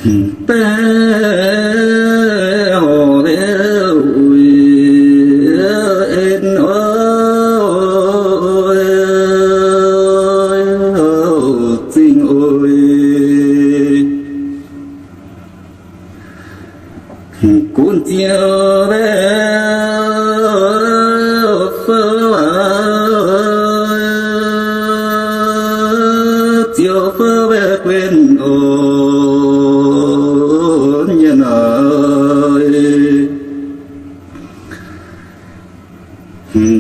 baeqv horc mbuo uix en oc, zingh oc. Gunv ziouc mbaeqv fouv, ziouc fouv mbaeqv guenx oc, nyienh oc.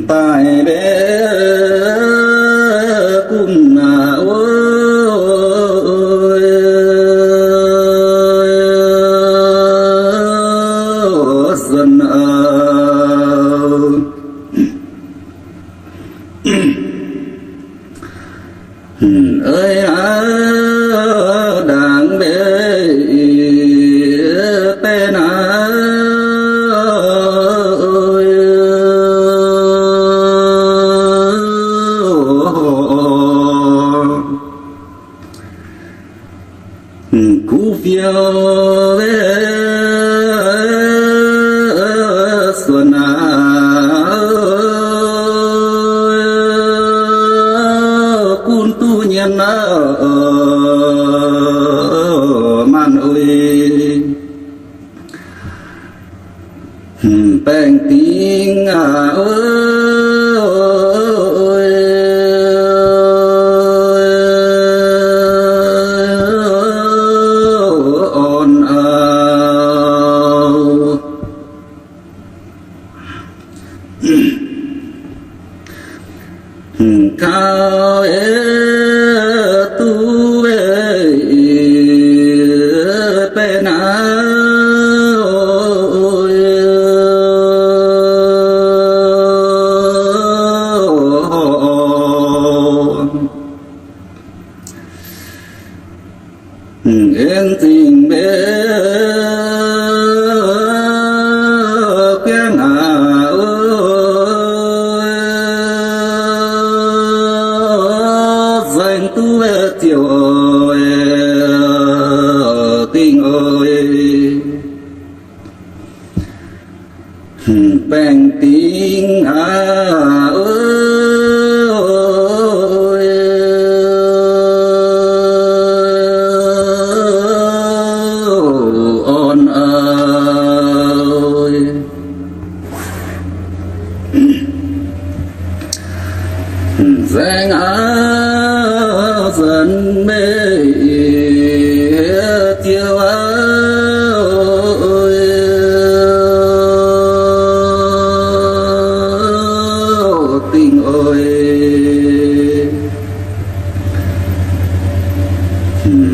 Daaih mbaeqv gunv aqv, suonc aqv. Eix aqv, ndaangc mbaeqv baeqv naaiv, kuv fiou mbaeqv suonc aqv, gunv duqv nyienh aqv, maanc oc. Baengh dingx aqv, orn aqv. Kaux duqv mbaeqv baeqv naaiv, en zingh mbaeqv guangv aqv, nzaeng duqv mbaeqv ziouc dingh oc. Baengh dingx aqv, orn aqv. Nzaeng aqv, nzaeng mbaeqv ziouc aqv, dingh oc.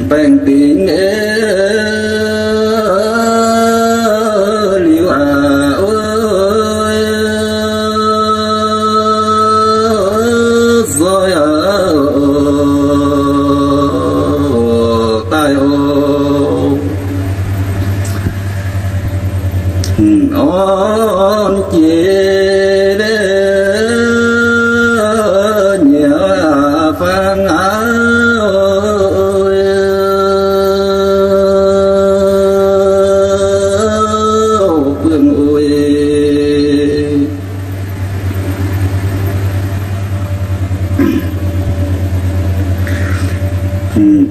Baengh dingx liuz aqv, zoih aqv, daaih oc. Orn jiex nyiec fangx aqv, buangh oc.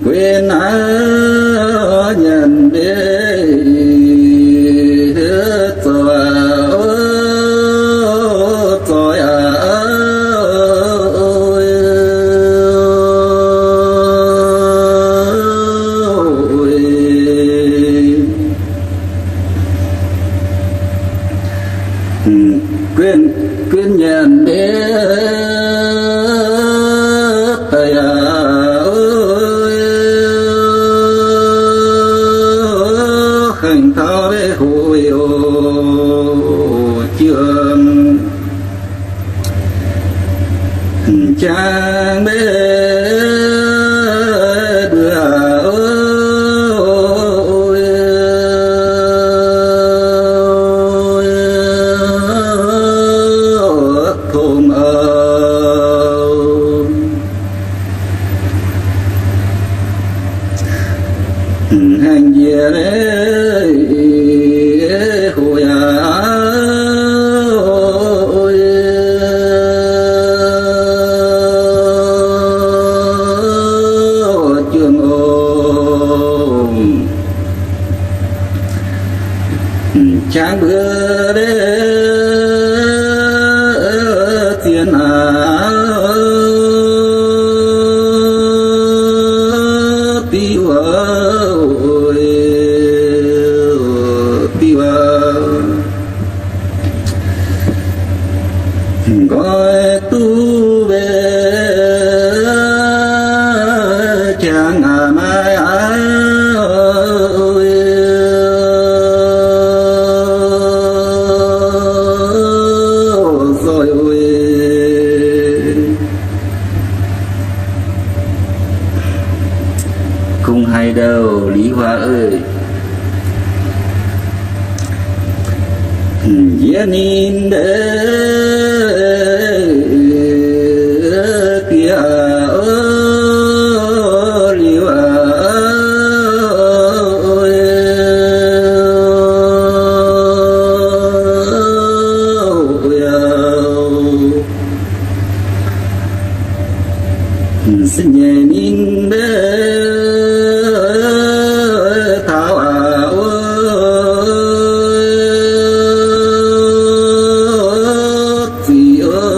Guenx aqv, nyanc mbaeqv zoih aqv, zoih aqv. Guenx, guenx nyanc mbaeqv daaih aqv, hengx taux mbaeqv hoc oc, jiex jang mbaeqv mbuo aqv, tongx aqv. Haengh njiec hoc yaac juangc ong, qangx mbuo ziex nauz diuh diuh nqoi duqv mbenc qangx aqc maaiz aqv. Kungx haaix ndau, Liuz Huaax aac. Yie ninh mbe bieqc aqv, Liuz Huaax. Se nyei ninh mbe taux aqv, ziqc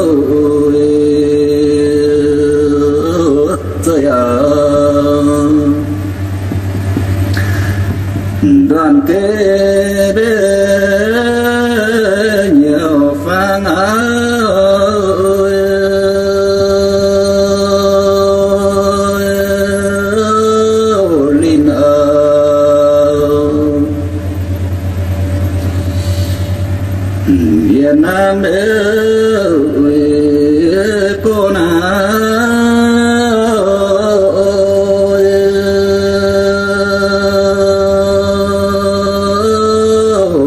zeiv aqv. Nduanh geh mbe nyei fangx aqv, linh aqv. Việt Nam ơi, cô nào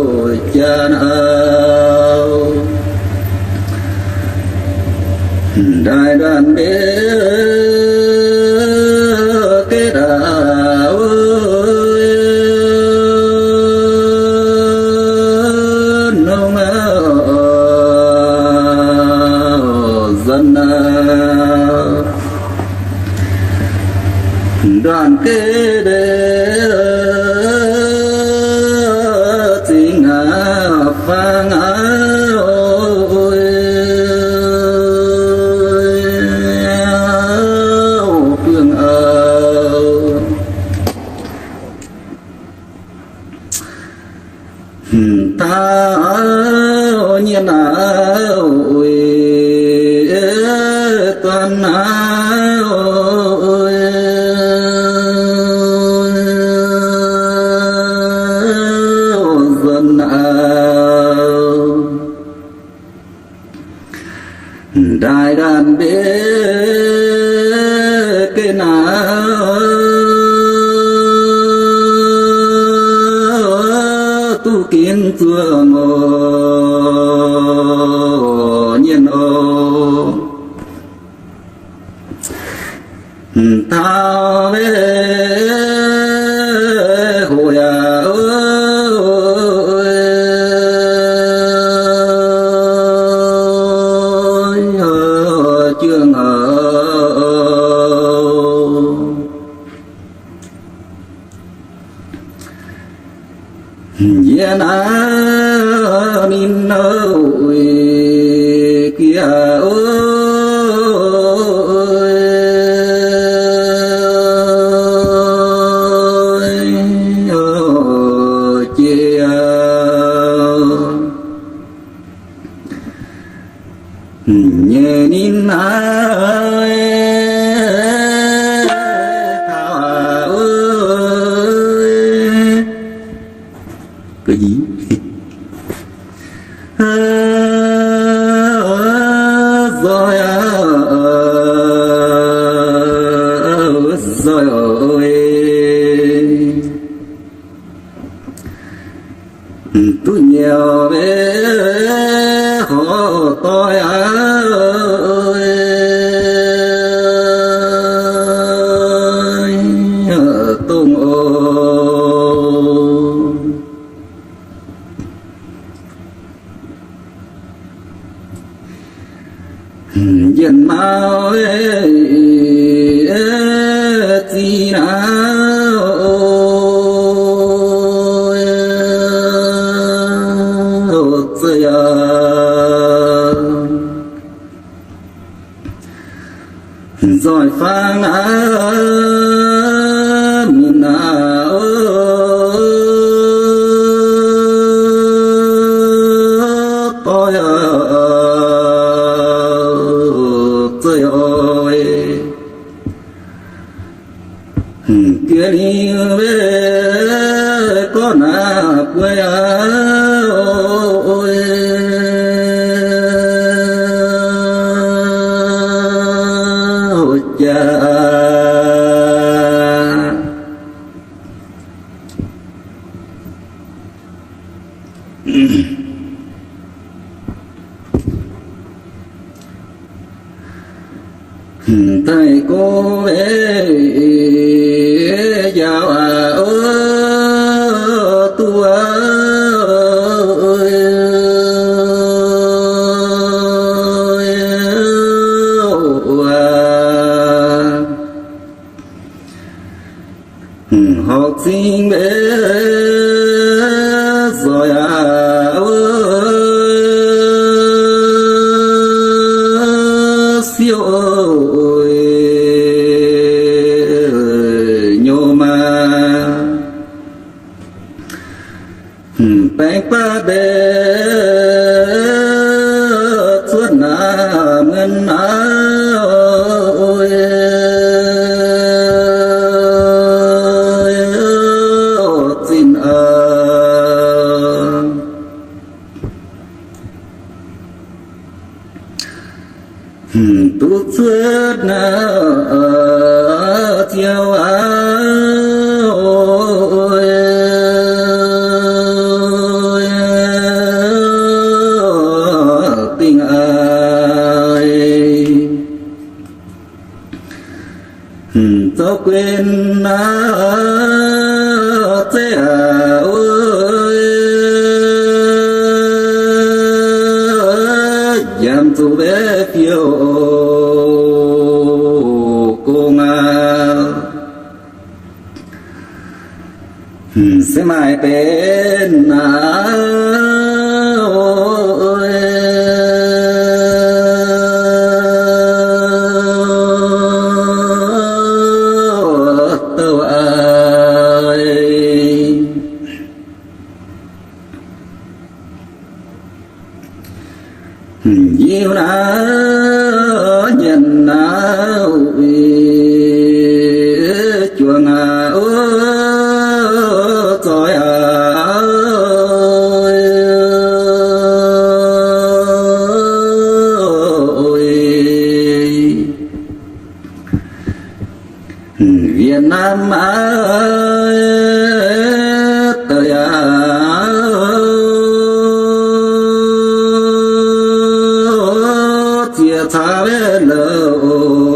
ơi, cha nào. Đại đoàn kết ơi, nông dân ơi. Đoàn kết để chính ngã phang áo ôi, áo phương áo. Tao nyiên áo ôi, tuan áo ôi, dân áo. Đại đoàn kết áo, tu kiến dường ổ nyiên ổ. Tao lễ hội ơi, ôi, ôi, trường ơi. Yie naaiv ninh ơi, kia ơi, ôi, ôi, jiex. Nyei ninh naaiv taux aqv, ôi. Zoih aqv, zoih oi. Duqv nyei horqc doic aqv, dongh oc. dorv naaiv buo jaax. Daaih gorngv mbuo njaaux aqv, o, duqv aqv. Horpc zingh mbuo zoih aqv, o, siouc nyei maah. Baengc baav mbuo cuotv naaiv muonz naaiv, zinh aav duqv cuotv naaiv ziouc aav, dingh aav. Zoux guin naaiv zeiv aac, o, yaac zuqc mbuo fiou gong aqv. Se maaih benx naaiv, douh aac. Yiu naaiv nyanc naaiv, juangc aac, o, zoih aac. Việt Nam aac, daaih yaac ziex caax mbuo louc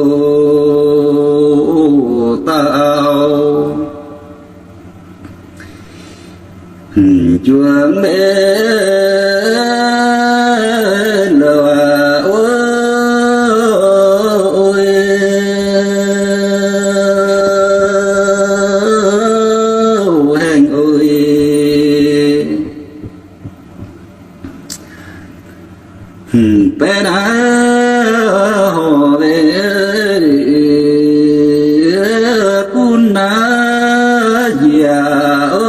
dauh. Juangc mbuo louc aac, o, haengh oc. Baeqv naaiv horpc mbuo bun naaiv yaac, o,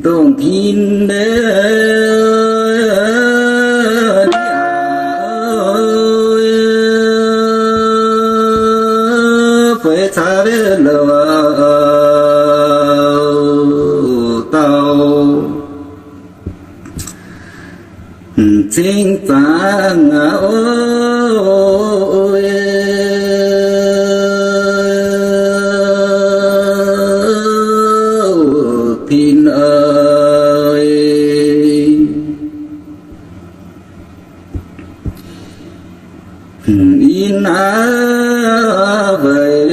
dongh tin deix, feix caax mbuo louc dauh. Cingx zaangc aac, o, tin aac. Ih naaiv weic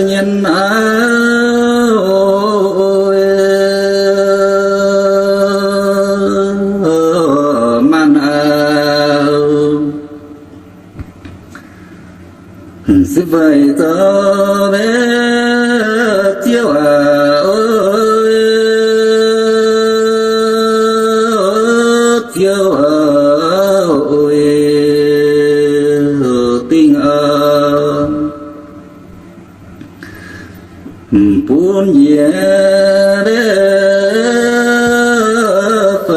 nyei naaiv, maanh aac, se weic zoux mbuo Ziouv aac, o, Ziouv aac, dingh aac, bun yie mbuo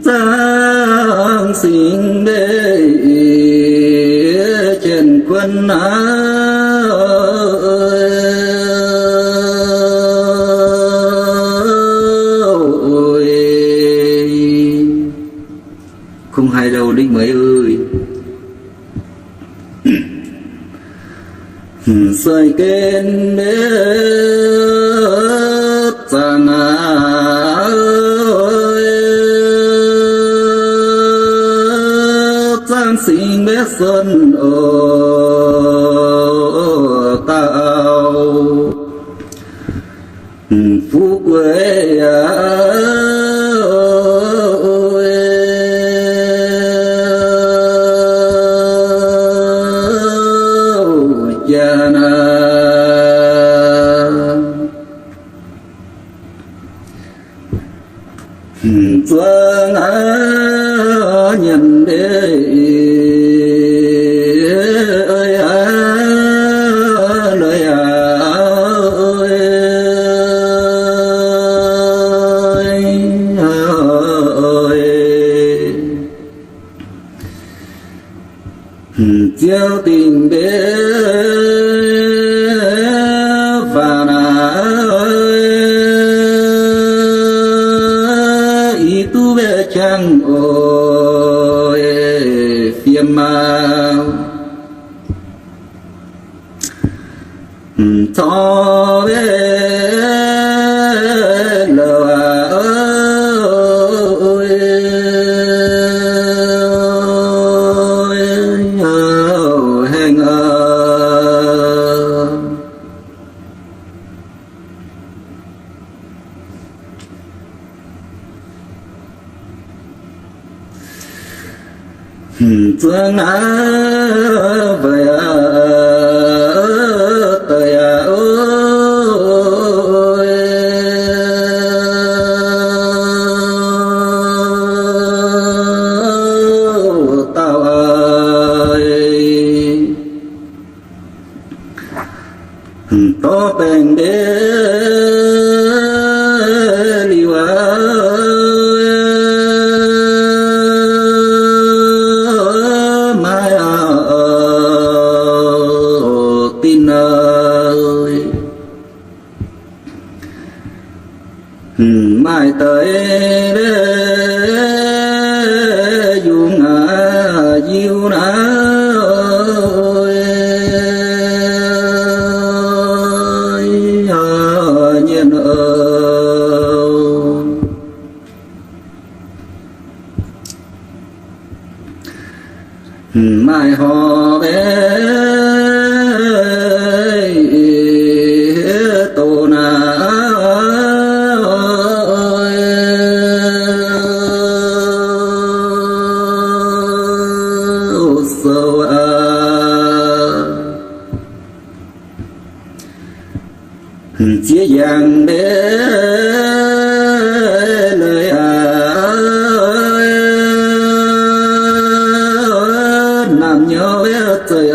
Zaangc Singx Meiv Jien Guon Naaiv. Kungx haiz louh lingh mueiz aac. Sueih gen mbietv zaangc aac, zaangc singx mbietv suonc oc dauh fuqv gueix aac, jaa naaiv. Zuangx aac, nyanc ndeic aac, ziouc dingc mbietv faaux naaiv, i duqv mbietv qangx oc, fiem maah. Corc mbietv louc aac, haengh aac. Zuangx naaiv weic aac, deix aac, o, dauh aac. Dorh baengc mbietv liuz aac, maaih aac, dinh aac. Maaih deix mbietv yungz aac, yiu naaiv, nyienh oc. Maaih horpc mbietv doz naaiv, sou aac. Ziex yangh mbietv leiz aac, naamh nyouz mbietv zeiz